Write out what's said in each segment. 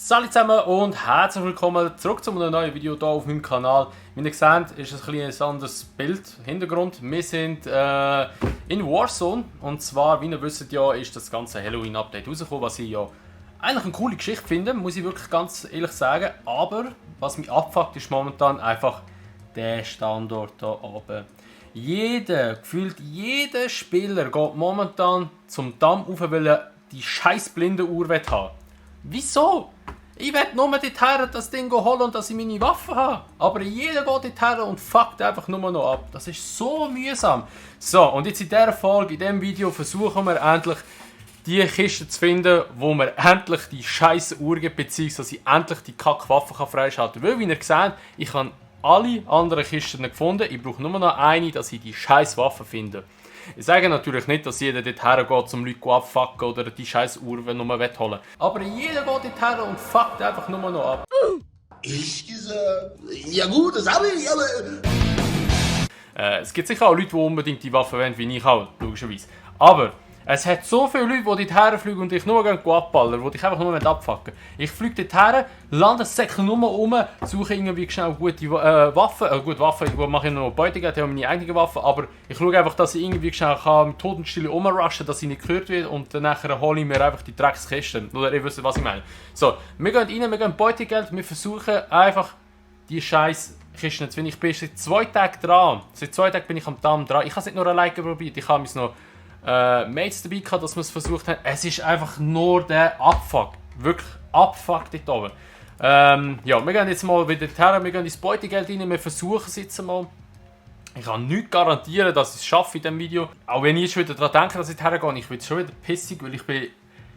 Salut zusammen und herzlich willkommen zurück zu einem neuen Video hier auf meinem Kanal. Wie ihr seht, ist es ein anderes Bild, Hintergrund. Wir sind in Warzone und zwar, wie ihr wisst ja, ist das ganze Halloween-Update rausgekommen, was ich ja eigentlich eine coole Geschichte finde, muss ich wirklich ganz ehrlich sagen. Aber was mich abfuckt, ist momentan einfach der Standort hier oben. Gefühlt jeder Spieler geht momentan zum Damm rauf, weil er die scheiß blinde Uhr haben. Wieso? Ich will nur dorthin das Ding holen und dass ich meine Waffe habe. Aber jeder geht dorthin und fuckt einfach nur noch ab. Das ist so mühsam. So, und jetzt in dieser Folge, in diesem Video, versuchen wir endlich die Kiste zu finden, wo wir endlich die scheiß Uhr gibt, beziehungsweise endlich die Kackwaffe freischalten kann. Weil, wie ihr seht, ich habe alle anderen Kisten gefunden. Ich brauche nur noch eine, dass ich die scheiß Waffe finde. Ich sage natürlich nicht, dass jeder dorthin geht, um Leute abfucken oder die scheiß Uhr nur holen will. Aber jeder geht dorthin und fuckt einfach nur noch ab. Ich gesagt, ja gut, das habe ich, aber... Es gibt sicher auch Leute, die unbedingt die Waffe wollen, wie ich auch, logischerweise. Aber es hat so viele Leute, die dorthin fliegen und dich nur abballern, die dich einfach nur abfucken. Ich fliege dorthin, lande säckel nur um, suche irgendwie schnell gute Waffen. Gut, Waffen mache ich noch Beutegeld, ich habe meine eigene Waffe, aber ich schaue einfach, dass ich irgendwie schnell mit Totenstille rumrushen, dass ich nicht gehört wird und dann hole ich mir einfach die Dreckskisten. Oder ihr wisst, was ich meine. So, wir gehen rein, wir gehen Beutegeld, wir versuchen einfach die scheiß Kisten zu finden. Ich bin seit 2 Tagen dran. Seit 2 Tagen bin ich am Damm dran. Ich habe es nicht nur alleine probiert, ich habe es noch Mates dabei gehabt, dass wir es versucht haben. Es ist einfach nur der Abfuck. Wirklich Abfuck dort oben. Ja, wir gehen jetzt mal wieder her, wir gehen ins Beutegeld rein, wir versuchen es jetzt mal. Ich kann nichts garantieren, dass ich es schaffe in diesem Video. Auch wenn ich schon wieder daran denke, dass ich hergehe, ich bin schon wieder pissig, weil ich bin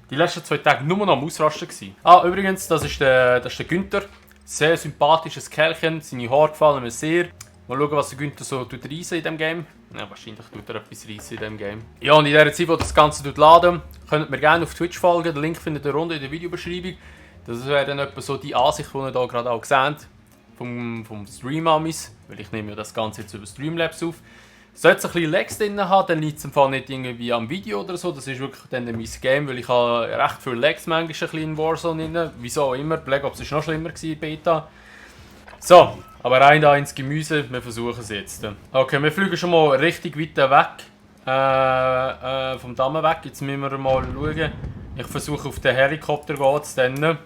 die letzten 2 Tage nur noch am Ausrasten war. Übrigens, das ist der Günther. Sehr sympathisches Kerlchen, seine Haare gefallen mir sehr. Mal schauen, was der Günther so reissen in diesem Game. Ja, wahrscheinlich tut er etwas reissen in diesem Game. Ja, und in der Zeit, wo das Ganze laden, könnt ihr mir gerne auf Twitch folgen. Den Link findet ihr unten in der Videobeschreibung. Das wäre dann etwa so die Ansicht, die ihr hier gerade auch seht. Vom Stream-Amis. Weil ich nehme ja das Ganze jetzt über Streamlabs auf. Sollte es ein bisschen Lags drin haben, dann liegt es im Fall nicht irgendwie am Video oder so. Das ist wirklich dann mein Game, weil ich habe recht viele Lags manchmal ein bisschen in Warzone drin. Wieso auch immer. Black Ops war noch schlimmer in Beta. So, aber rein da ins Gemüse, wir versuchen es jetzt. Okay, wir fliegen schon mal richtig weit weg. Vom Damm weg. Jetzt müssen wir mal schauen. Ich versuche auf den Helikopter zu gehen.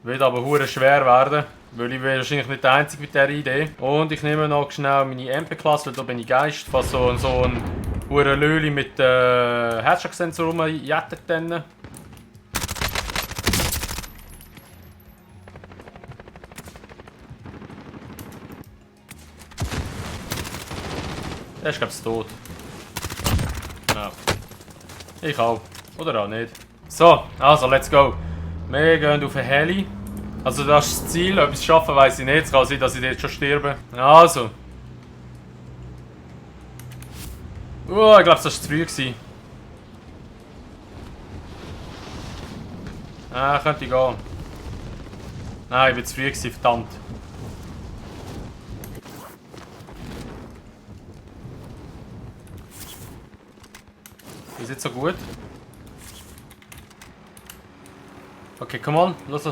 Wird aber hure schwer werden, weil ich bin wahrscheinlich nicht der Einzige mit dieser Idee. Und ich nehme noch schnell meine MP-Klasse, weil da bin ich Geist. Fast so ein hure Löli mit Herzschlagsensor rumjettet dann. Der ist glaube ich tot. Ja. Ich auch. Oder auch nicht. So, also let's go. Wir gehen auf den Heli. Also das ist das Ziel. Ob ich es schaffe, weiss ich nicht. Es kann sein, dass ich jetzt schon sterbe. Also. Ich glaube, das war zu früh. Könnte ich gehen. Nein, ich war zu früh, verdammt. Ist jetzt so gut? Okay, come on. Los.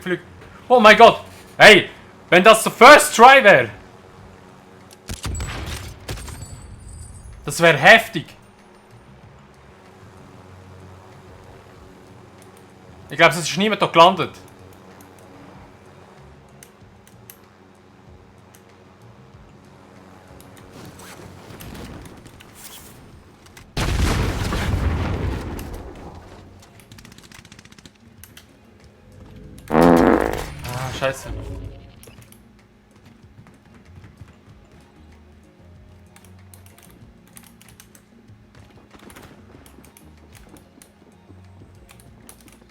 Flieg. Oh mein Gott! Hey! Wenn das der First Try wäre! Das wäre heftig! Ich glaube, es ist niemand hier gelandet. Scheiße.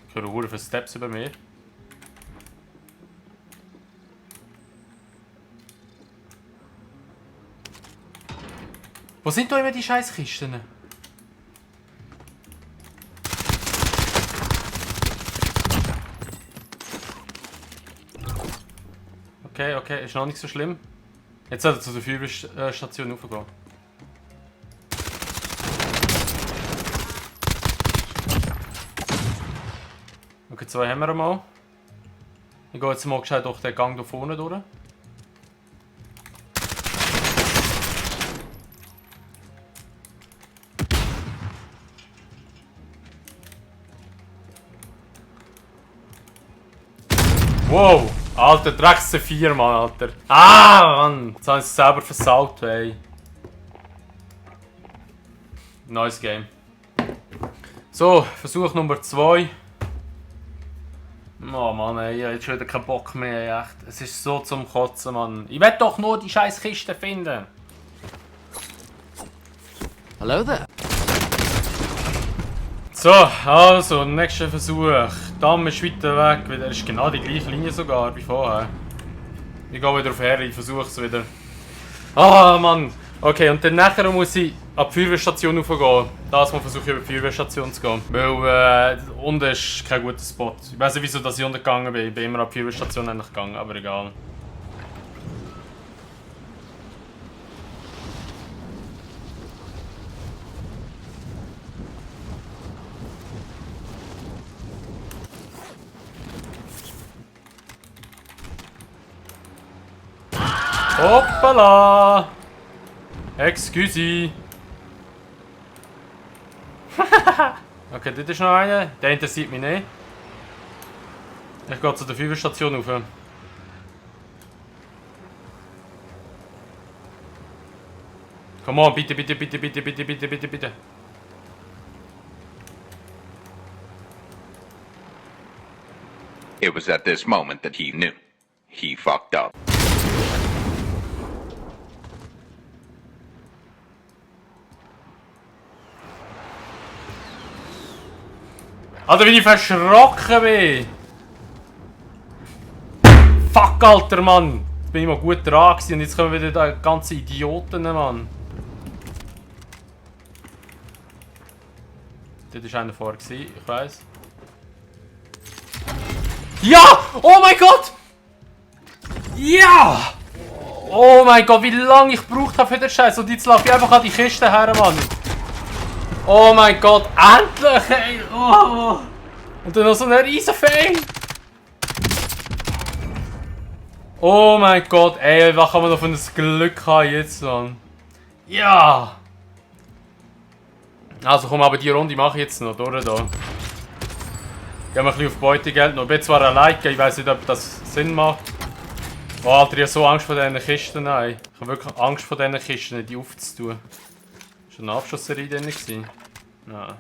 Ich höre Hure für Steps über mir. Wo sind da immer die scheiß Kisten? Okay, ist noch nicht so schlimm. Jetzt sollte er zu der Feuerwehrstation raufgehen. Okay, 2 haben wir mal. Ich gehe jetzt mal gescheit durch den Gang da vorne durch. Wow! Alter, Drecks 4 Mann, Alter. Ah, Mann! Jetzt haben sie es selber versaut, ey. Nice Game. So, Versuch Nummer 2. Oh Mann, ey, ich habe jetzt schon wieder keinen Bock mehr, echt. Es ist so zum Kotzen, Mann. Ich will doch nur die scheiß Kiste finden. Hello there. So, also, nächster Versuch. Damm ist weiter weg, wieder ist genau die gleiche Linie sogar wie vorher. Ich gehe wieder auf her, ich versuche es wieder. Ah, Mann! Okay, und dann nachher muss ich an die Feuerwehrstation raufgehen. Das mal versuche ich über die Feuerwehrstation zu gehen. Weil unten ist kein guter Spot. Ich weiß nicht wieso dass ich untergegangen bin. Ich bin immer an die Feuerwehrstation eigentlich gegangen, aber egal. Hoppala! Excuse. Okay, dort ist noch einer. Der interessiert mich nicht. Ich gehe zu der Feuerwehrstation rauf. Come on, bitte, bitte, bitte, bitte, bitte, bitte, bitte, bitte. It was at this moment that he knew. He fucked up. Alter, wie ich verschrocken bin! Fuck, Alter, Mann! Jetzt bin ich mal gut dran gewesen und jetzt kommen wieder die ganzen Idioten, Mann. Dort war einer vorher, ich weiss. Ja! Oh mein Gott! Ja! Oh mein Gott, wie lange ich gebraucht habe für den Scheiß. Und jetzt laufe ich einfach an die Kiste her, Mann. Oh mein Gott, endlich, ey! Oh. Und dann noch so ein riesen Fail! Oh mein Gott, ey, was kann man noch für ein Glück haben jetzt, Mann? Ja! Also komm, aber die Runde mache ich jetzt noch, durch da. Gehen wir ein bisschen auf Beutegeld noch. Ich bin zwar allein, ich weiß nicht, ob das Sinn macht. Oh Alter, ich habe so Angst vor diesen Kisten, ey. Ich habe wirklich Angst vor diesen Kisten, die aufzutun. Ist eine Abschussserie drin? Nein.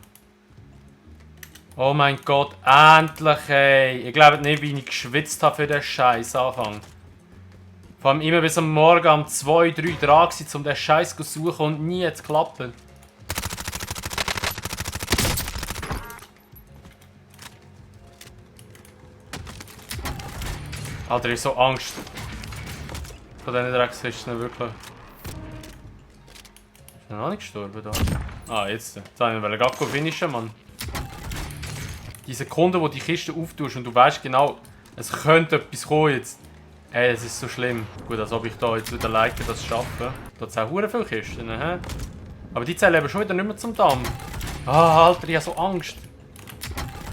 Oh mein Gott, endlich ey! Ich glaube nicht, wie ich geschwitzt habe für den Scheiß Anfang. Vor allem immer bis am Morgen um 2, 3 dran gewesen, um den Scheiß zu suchen und nie jetzt klappt. Alter, ich habe so Angst. Von diesen Dreckskisten, wirklich. Ist er noch nicht gestorben da? Ah, jetzt. Jetzt habe ich ihn gerade finishen, Mann. Die Sekunde, wo die Kiste auftust und du weißt genau, es könnte etwas kommen jetzt. Ey, es ist so schlimm. Gut, als ob ich da jetzt wieder like das schaffe. Da sind auch verdammt viele Kisten, he? Aber die zählen eben schon wieder nicht mehr zum Damm. Ah, Alter, ich habe so Angst.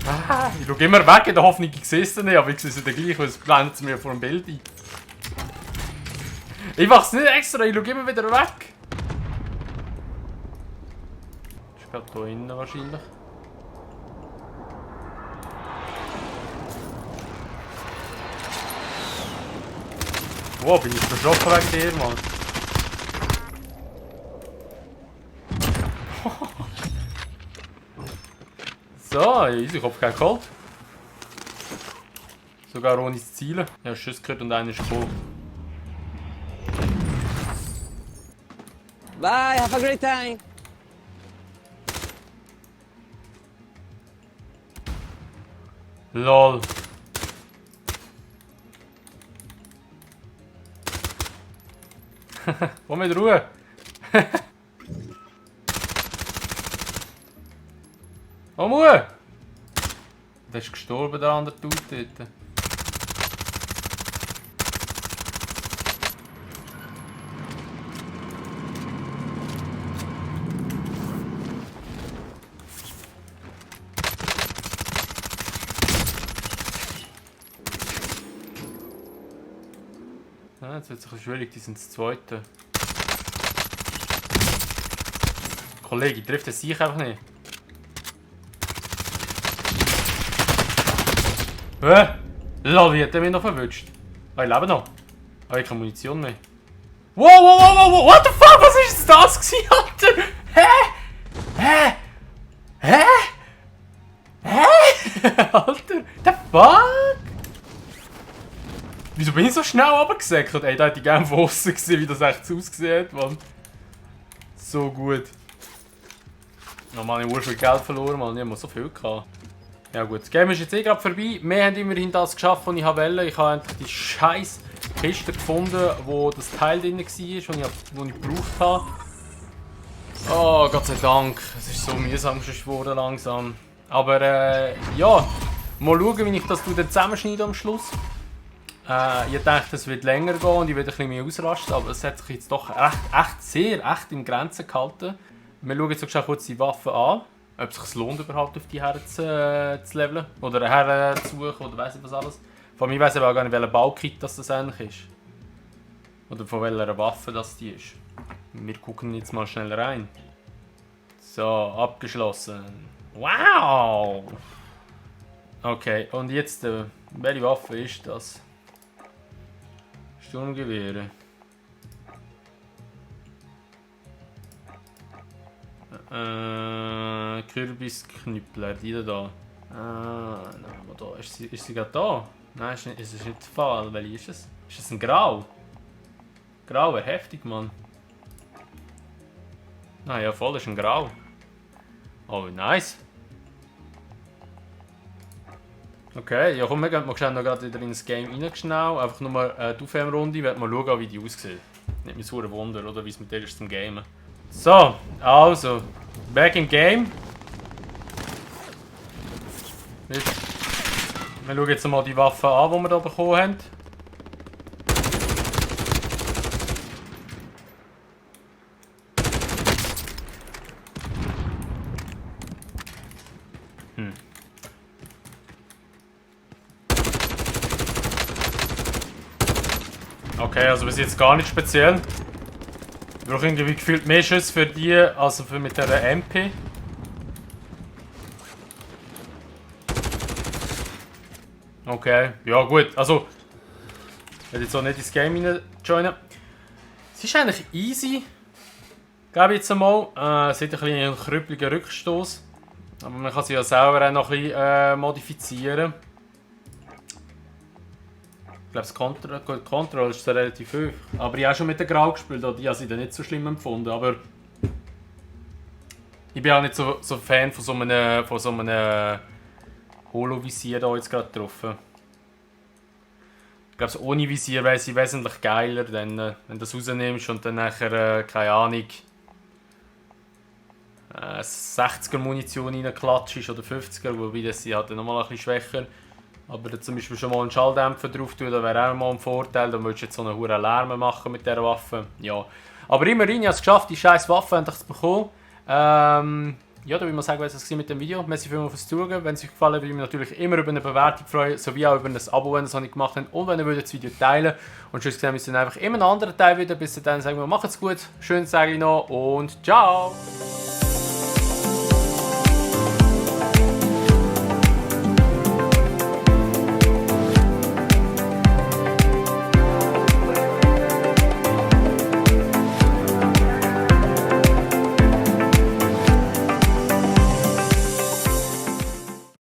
Ah, ich schaue immer weg in der Hoffnung, ich sehe es nicht, aber ich sehe es dann gleich, weil es blendet mir vor dem Bild ein. Ich mache es nicht extra, ich schaue immer wieder weg. Ist gerade hier innen wahrscheinlich. Wow, bin ich verschrocken wegen dir, Mann. So, easy, ich hab keinen geholt. Sogar ohne zu zielen. Ich habe Schuss gehört und einer ist gekommen. Bye, have a great time. LOL. Komm mit Ruhe. Komm Ruhe. Der ist gestorben, der andere Dude dort. jetzt wird es ein bisschen schwierig, die sind das zweite. Kollege, trifft er sich einfach nicht. Lol, wie hat er mich noch verwünscht? Ah, ich lebe noch. Ah, ich habe keine Munition mehr. Wow, wow, wow, wow, wow, what the fuck, was ist das gewesen, Alter? Hä? Alter, the fuck? Wieso bin ich so schnell runtergesäckert? Ey, da hätte ich gerne von außen gesehen, wie das echt ausgesehen hat, Mann. So gut. Oh Mann, ich habe viel Geld verloren, Mann. Ich habe so viel gehabt. Ja gut, das Game ist jetzt eh gerade vorbei. Wir haben immerhin das geschafft, was ich wollte. Ich habe endlich die scheiß Kiste gefunden, wo das Teil drin war, das ich gebraucht habe. Oh, Gott sei Dank. Es ist so mühsam geworden langsam. Aber ja, mal schauen, wie ich das dann zusammenschneide am Schluss. Ich dachte, es wird länger gehen und ich werde ein bisschen mehr ausrasten, aber es hat sich jetzt doch echt in Grenzen gehalten. Wir schauen jetzt auch kurz die Waffen an, ob es sich lohnt, überhaupt auf die her zu leveln oder her zu suchen oder weiss ich was alles. Von mir weiss ich aber gar nicht, welcher Baukit das eigentlich ist. Oder von welcher Waffe das die ist. Wir gucken jetzt mal schnell rein. So, abgeschlossen. Wow! Okay, und jetzt, welche Waffe ist das? Sturmgewehre. Kürbisknüppler, die da. Nein, wo da? Ist sie gerade da? Nein, ist es nicht der Fall. Welche ist es? Ist es ein Grau? Grau wäre heftig, Mann. Ah ja, voll, ist ein Grau. Oh, nice. Okay, ja komm, wir gehen mal schnell noch gerade wieder ins Game reingeschnau. Einfach nur mal die Aufwärmrunde, ich werde mal schauen, wie die aussieht. Nicht mich so Wunder, oder wie es mit der ist zum Gamen. So, also, back in Game. Wir schauen jetzt mal die Waffen an, die wir hier bekommen haben. Okay, also bis jetzt gar nicht speziell. Ich brauche irgendwie gefühlt mehr Schüsse für die, als für mit der MP. Okay, ja gut, also ich werde jetzt auch nicht ins Game joinen. Es ist eigentlich easy, glaube ich jetzt einmal. Es hat ein bisschen einen krüppeligen Rückstoß, aber man kann sie ja selber auch noch ein bisschen modifizieren. Ich glaube, das Control ist so relativ hoch. Aber ich habe schon mit der Grau gespielt, die habe ich dann nicht so schlimm empfunden. Aber ich bin auch nicht so Fan von so einem Holo-Visier da jetzt gerade getroffen. Ich glaube, ohne Visier wäre sie wesentlich geiler, denn, wenn du das rausnimmst und dann nachher, keine Ahnung, 60er Munition reinklatscht oder 50er, wobei das sie halt nochmal ein bisschen schwächer. Aber zum Beispiel schon mal einen Schalldämpfer drauf tun, das wäre auch mal ein Vorteil. Dann würdest du jetzt so einen hohen Lärm machen mit dieser Waffe. Ja. Aber immerhin, ich habe es geschafft, die scheiß Waffe endlich zu bekommen. Ja, da würde ich sagen, was es mit dem Video. Merci vielmals fürs Zuschauen. Wenn es euch gefallen hat, würde ich mich natürlich immer über eine Bewertung freuen, sowie auch über ein Abo, wenn ihr das noch nicht gemacht habt. Und wenn ihr das Video teilen. Und tschüss, sehen wir uns dann einfach immer einen anderen Teil wieder. Bis dann sagen wir, macht's gut, schönen Tag noch und ciao!